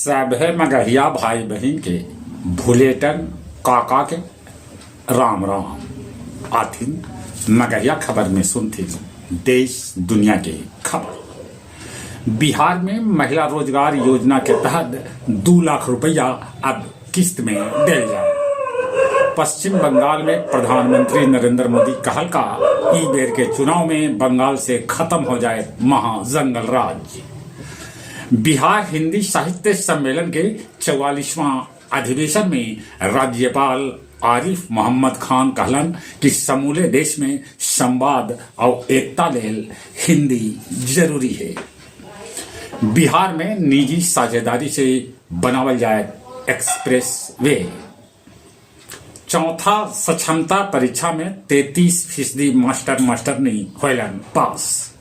सभे मगहिया भाई बहिन के भुलेटन काका के राम राम। आथिन मगहिया खबर में सुनथिन देश दुनिया के खबर। बिहार में महिला रोजगार योजना के तहत 2 लाख रुपया अब किस्त में देल जाए। पश्चिम बंगाल में प्रधानमंत्री नरेंद्र मोदी कहल का ई बेर के चुनाव में बंगाल से खत्म हो जाए महा जंगल राज। बिहार हिंदी साहित्य सम्मेलन के 44वां अधिवेशन में राज्यपाल आरिफ मोहम्मद खान कहलन कि समूले देश में संवाद और एकता लेल हिंदी जरूरी है। बिहार में निजी साझेदारी से बनावल जाए एक्सप्रेस वे। चौथा सक्षमता परीक्षा में 33% मास्टर मास्टरनी होलन पास।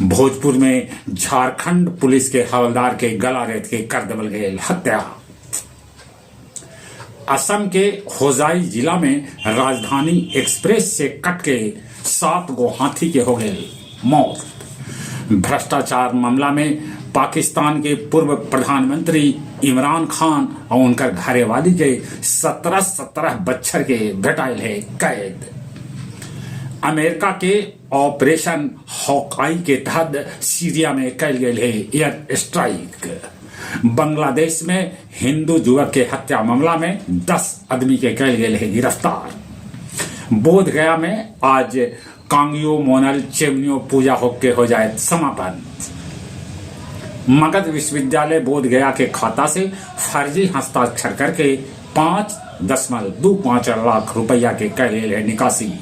भोजपुर में झारखंड पुलिस के हवलदार के गला रेत के कर देवल गए हत्या। असम के होजाई जिला में राजधानी एक्सप्रेस से कट के सात गो हाथी के हो गए मौत। भ्रष्टाचार मामला में पाकिस्तान के पूर्व प्रधानमंत्री इमरान खान और उनकर घरेवाली के 17 17 बच्छर के भेटाइल है कैद। अमेरिका के ऑपरेशन हॉकआई के तहत सीरिया में कैल गई है एयर स्ट्राइक। बांग्लादेश में हिंदू युवक के हत्या मामला में 10 आदमी के कैल गए है गिरफ्तार। बोध गया में आज कांगियो मोनल चेमनियो पूजा होके हो जाए समापन। मगध विश्वविद्यालय बोध गया के खाता से फर्जी हस्ताक्षर करके 5.25 लाख रुपया के कैल है निकासी।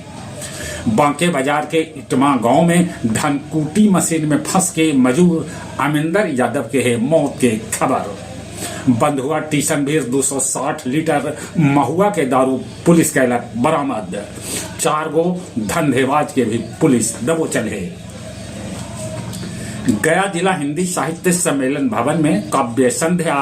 बांके बाजार के इटमा गांव में धनकुटी मशीन में फंस के मजूर अमिंदर यादव के है मौत के खबर। बंधुआ टीसन भीर 260 लीटर महुआ के दारू पुलिस कैलक बरामद। चार गो धंधेबाज के भी पुलिस दबोचल है। गया जिला हिंदी साहित्य सम्मेलन भवन में काव्य संध्या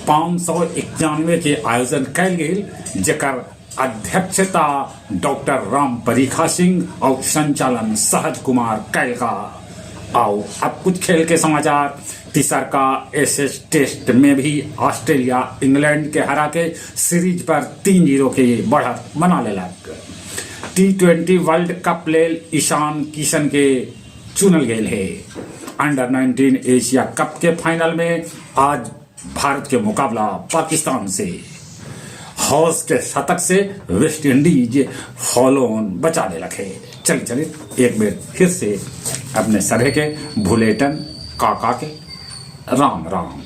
591 के आयोजन कैल गेल, जेकर अध्यक्षता डॉक्टर राम परीखा सिंह और संचालन सहज कुमार कैल का। आओ, अब कुछ खेल के समाचार। तीसर का एशेज टेस्ट में भी ऑस्ट्रेलिया इंग्लैंड के हरा के सीरीज पर 3-0 के बढ़त बना लेलक। टी20 वर्ल्ड कप लेल ईशान किशन के चुनल गेल है। अंडर 19 एशिया कप के फाइनल में आज भारत के मुकाबला पाकिस्तान से। हॉज के शतक से वेस्ट इंडीज फॉलोन बचा लेलक है। चल चलिए, एक बेर फिर से अपने सभे के भुलेटन काका के राम राम।